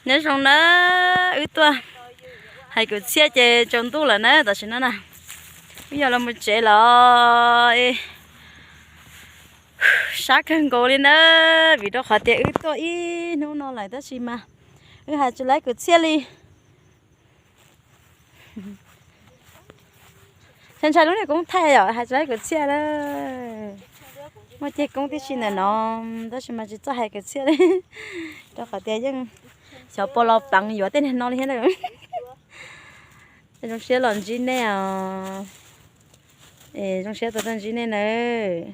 Nyob zoo na, wb tuaj hais kwv txhiaj ces tsaus ntuj lawm na, tam sim no na wb yog los mus tsev los sab kawg nkaus li na, vim rau qhov tias wb tuaj ib hnub no lawm tab sis mas wb hais tsis laib kwv txhiaj li. Ntshai ntshai lub niag koob thaij yom, hais tsis laib kwv txhiaj na. Muaj ceg koob tib si ntawm no tab sis mas tsis txawj hais kwv txhiaj li, rau qhov tias yeej xyov puas los peev yuav tej niag no li thiab na. Zoo siab los ntsib nej os. Zoo siab tau tuaj ntsib nej nawb.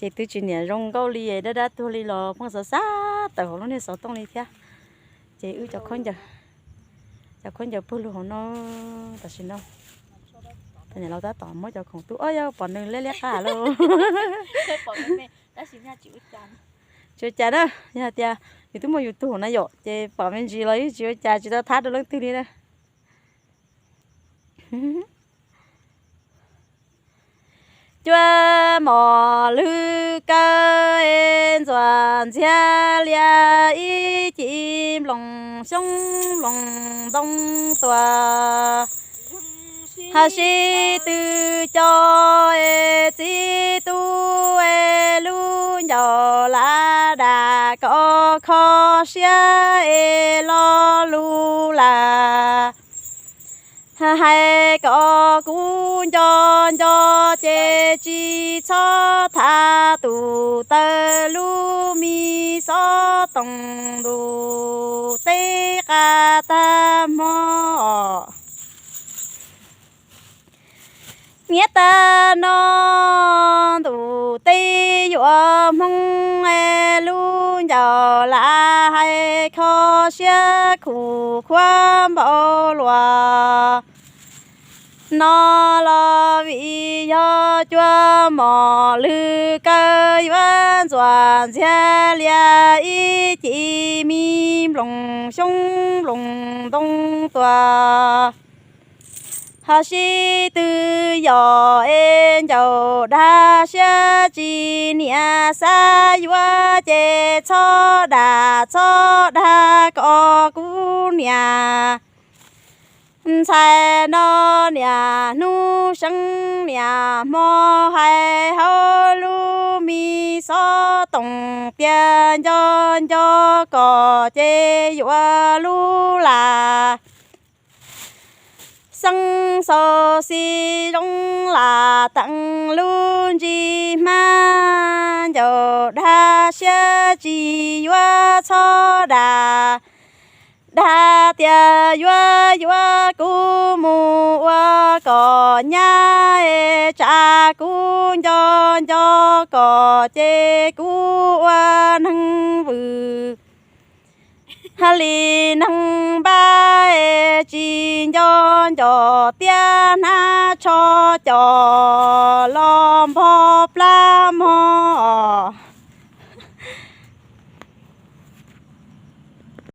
Ces twb tsis niam zoo nkauj li, dab dab tuag li los pheej xav xav tawm hauv lub niag xov tooj li thiab. Ces wb cov khaub ncaws puag lug hauv no tam sim no. Niam laus tab tom muab cov khoom tub, o, yog pom nws liab liab qab lauj. Tsis ua cas na, yog hais tias yus twb muaj YouTube na yom, ces pom me ntsis los yeej tsis ua cas, tsis tau thab rau leej twg li na. Cua mom lwg kaw es ntxuam ntxiag lias ib ci nploos xyoob nploos ntoo tuaj. Hais sib tw co es txib tub es lub ncaus lav dam kom kho siab es lo lus lawm. Hais kom kuv nco nco ces tsis txhob tham tus taw lub me xob toom ntuj teb qab tag hmo. Niam tais no ntuj teb yuav hmoo es lub ncaus lav hais kho siab khuv khuab npaum luaj no los vim yog cua mom lwg kaw yuav ntxuam ntxiag lias ib ci me nploos xyoob nploos ntoo tuaj. Hais sib tw yom es ncaus dag siab tsis niam xav yuav ces txhob dag txhob dag kom kuv niam ntxhais no niam hnub seeb niam hmo hais hauv lub me xob toom tias nco nco kom ces yuav lub lam xeeb xau xi zoo lam teem lub ntsig hmab ncaus dag siab tsis yuav txhob dag. Dag tias yuav yuav kuv mus ua kom nyab es tsam kuv nco nco kom ces kuv ua neeg vwm. Hais li neeg npab es tsis nco nco tiab hnab tsho cos los